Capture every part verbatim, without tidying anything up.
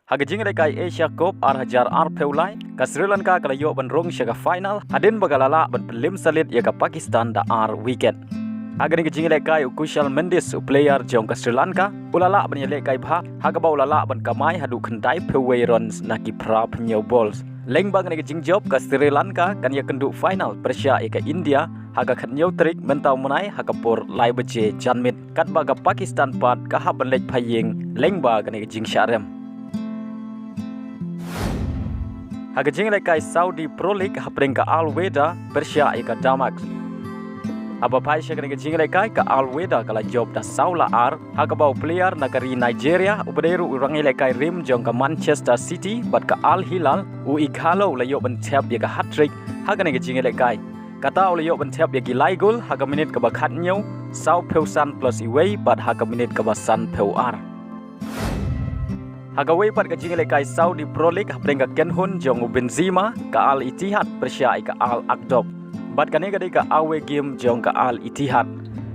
Ha ka jingïalehkai Asia Cup ar hajar arphew lai, ka Sri Lanka ka la ïoh ban rung sha ka final hadien ba ka la lah ban pynliem salit ïa ka Pakistan da ar wicket. Ha kane ka jingïalehkai u Kusal Mendis, u player jong ka Sri Lanka, u la lah ban ïalehkai bha ha kaba u la lah ban kamai haduh khyndai phew wei runs na ki phra phew hynñiew balls. Lyngba kane ka jingjop, ka Sri Lanka kan ïakynduh final pyrshah ïa ka India ha ka khathynñiew tarik mynta u bnai ha ka por lai baje janmiet, katba ka Pakistan pat ka hap ban leit phai ïing lyngba kane ka jingshah rem. Ha ka jingïalehkai Saudi Pro League hapdeng ka Al Wehda pyrshah ïa ka Damac. Haba phai sha kane ka jingïalehkai, ka Al Wehda ka la jop da saw la ar ha kaba u player na ka ri Nigeria uba dei ruh u nongïalehkai rim jong ka Manchester City bad ka Al Hilal, u Ighalo, u la ïoh ban thep ïa ka hat-trick ha kane ka jingïalehkai. Kata u la ïoh ban thep ïa ki lai gol ha ka minit kaba khathynñiew, saw phew san plus iwei bad ha ka minit kaba san phew ar. Ha kawei pat ka jingïalehkai Saudi Pro League hapdeng ka kynhun jong u Benzema, ka Al Ittihad pyrshah ïa ka Al Ahdob. Bad kane ka dei ka away game jong ka Al Ittihad.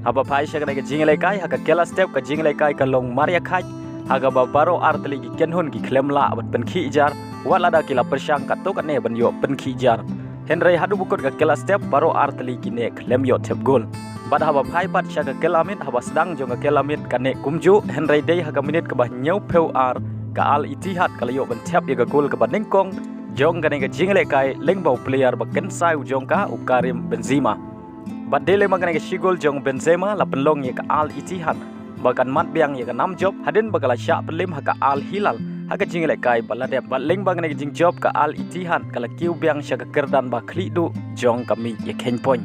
Haba phai sha kane ka jingïalehkai, ha ka kylla step ka jingïalehkai ka long mar ïakhait ha kaba baroh ar tylli ki kynhun ki khlem lah ban pynkhih jar, wat lada ki la pyrshang katto katne ban ïoh pynkhih jar. Hynrei haduh ba kut ka kylla step, baroh ar tylli ki neh khlem ïoh thep gol. Bad haba phai pat sha ka kylla miet, haba sdang jong ka kylla miet ka neh kumjuh, hynrei dei ha ka minit kaba hynñiew phew ar, ka Al Ittihad ka la ïoh ban thep ïa ka gol kaba nyngkong jong kane ka jingïalehkai lyngba u player ba kynsai u jong ka, u Karim Benzema. Bad dei lyngba kane ka shi gol jong u Benzema la pynlong ïa ka Al Ittihad ba kan mad biang ïa ka nam jop hadien ba ka la shah pynliem ha ka Al Hilal ha ka jingïalehkai ba la dep. Bad lyngba kane ka jingjop, ka Al Ittihad ka la kiew biang sha ka kyrdan ba khlieh duh jong ka miej ïakheiñ point.